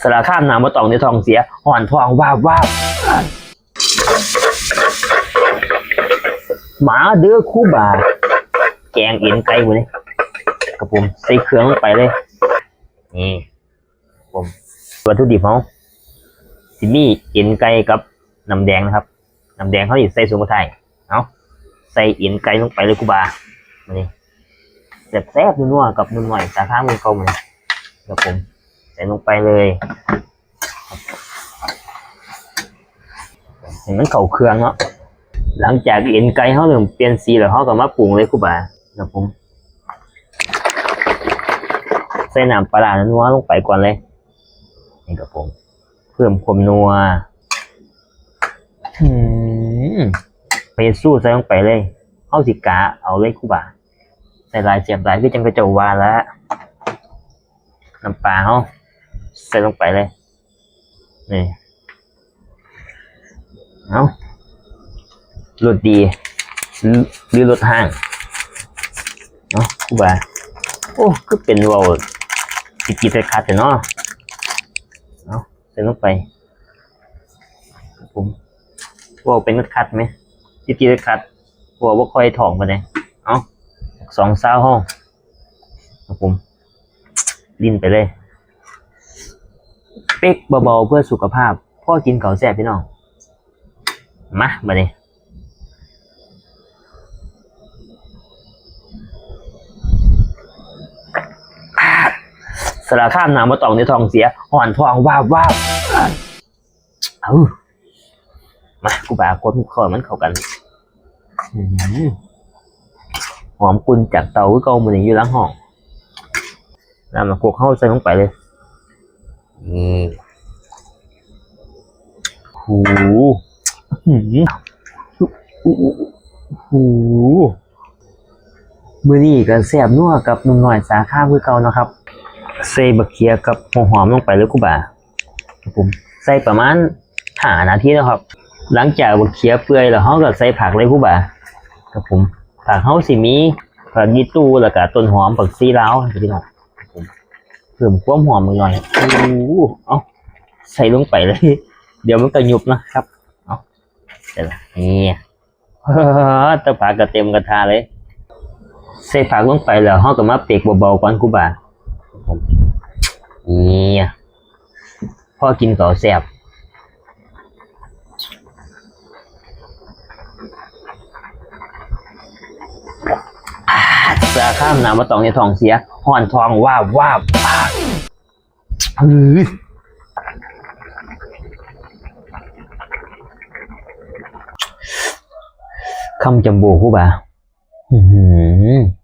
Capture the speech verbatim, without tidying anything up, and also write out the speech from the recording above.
สารภาพนะ บ่ต้องได้ท้องเสีย ฮ้อนท้องวาบวาบ มาเด้อครูบา แกงเอ็นไก่มื้อนี้ ครับผม ใส่เครื่องลงไปเลย นี่ ผม วัตถุดิบเฮาสิมีเอ็นไก่กับน้ำแดงนะครับ น้ำแดงเฮานี่ใส่สมุนไพร เอา ใส่เอ็นไก่ลงไปเลยครูบา มานี่ แซ่บๆ นัวๆ กับหนุ่มน้อยสาขาเมืองเก่ามานี่ ครับผม ใส่ลงไปเลย ให้มันเข้าเครื่องเนาะ หลังจากเอ็นไก่เฮาเริ่มเปลี่ยนสีแล้ว เฮาก็มาปรุงเลยครูบา ครับผม ใส่น้ำปลาร้านัวลงไปก่อนเลย นี่ครับผม เพิ่มความนัว อืม ไปสู้ใส่ลงไปเลย เฮาสิกะเอาเลยครูบา ใส่หลายแซ่บหลาย คือจั่งเขาเจ้าว่าละ น้ำปลาเฮาใส่ลงไปเลย นี่ เอา รสดี หรือ หรือรสห้าง เนาะครูบา โอ้ คือเป็นเว้าติดๆ ขัดๆ แท้เนาะ เอา ใส่ลงไป ครับผม เว้าเป็นขัดๆ ไหม ติดๆ ขัดๆ เว้าบ่ค่อยถ่องปานใด เอา สองซาวเฮา ครับผม ลิ้นไปเลย เป๊กเบาๆ เพื่อสุขภาพ พอกินข้าวแซ่บพี่น้อง มา บัดนี้ สารภาพนะ บ่ต้องได้ท้องเสีย ฮ้อนท้องวาบวาบ เอา มา ครูบา คนคอยมันเข้ากัน อืม หอมกลุ่นจากเตาคือเก่ามื้อนี้อยู่หลังห้อง น้ำมะกอกเฮาใส่ลงไปเลย นี่ หู หืม หู มื้อนี้ก็แซ่บนัวกับหนุ่มน้อยสาขาคือเก่าเนาะครับ ใส่บักเขือกับหัวหอมลงไปเลยครูบา ครับผม ใส่ประมาณห้านาทีนะครับ หลังจากบักเขือเปื่อยแล้ว เฮาก็ใส่ผักเลยครูบา ครับผม ผักเฮาสิมีผักอีตู แล้วก็ต้นหอม ผักชีลาว พี่น้อง ครับผม เพิ่มความหอมอีกหน่อย โอ้โห เอา ใส่ลงไปเลย เดี๋ยวมันก็ยุบนะครับ เอา ใส่ละ นี่ แต่ผักก็เต็มกระทะเลย ใส่ผักลงไปแล้ว เฮาก็มาเป๊กเบาๆ ก่อนครูบา นี่ พอกินข้าวแซ่บ อ่า สารภาพนะ บ่ต้องได้ท้องเสีย ฮ้อนท้องวาบวาบ อ่า เฮ้ย คำจัมโบ้ครูบา อื้อหือ